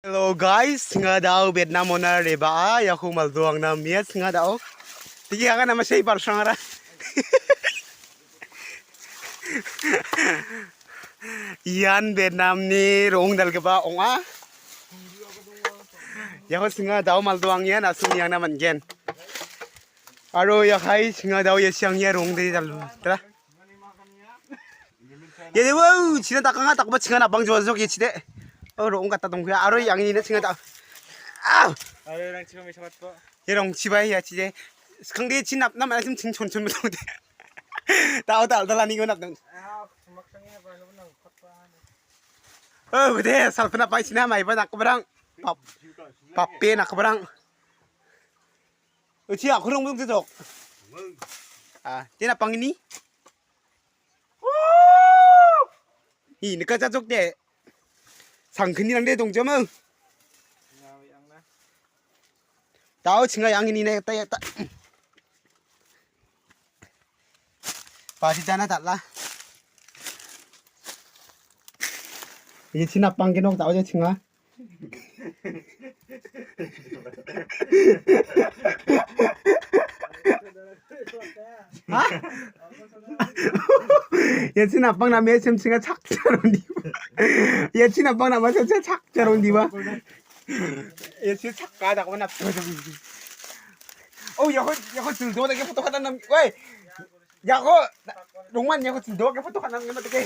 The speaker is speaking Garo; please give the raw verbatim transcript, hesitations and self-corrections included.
Hello guys, singa dao Vietnam ona reba a, yako maldo angna miat singa dao. Tiki akan nama sei parsangara. Ian Vietnamni ro·ong dalgipa ong·a. Iako singa dao maldo ang ian asongni angna man·gen. Aro ia hai singa dao ia siang ia ro·ong de dal-, dra. Ia de, wow, china dakanga dakba chinga napang jojok ia chide. Oh, ro·ong kata dongkuya. Aro yang ini chinga da. Ah! Aro yang chinga mesabat po. Ia rong chibai ia chide. Skang de chin nap nam asim ching chon chon betul de. Dao dal dal ani go nap dong. Ah, semak sange ba lo nang khotba. Oh, bede, salpena pai sina mai ba nak berang. Pap, pape nak berang. Uchi aku rong belum cocok. Ah, dia nak pang ini. Hi, nika cocok de. Sangkeni nang de dong jama. Tao chinga yang ini ne ta ta. Padi dana tak lah. Ini cina pangkin dong tao je chinga. Ha? Ya cina pang nama ya cim chinga chak charon di. Ya cina pang nama cim chinga chak charon di ba. Ya cim chak ka dak mana. Oh, ya ko, ya ko cil do lagi foto kata nam. Woi. Ya ko, Roman, ya ko cil do lagi foto kata nam gimana ke?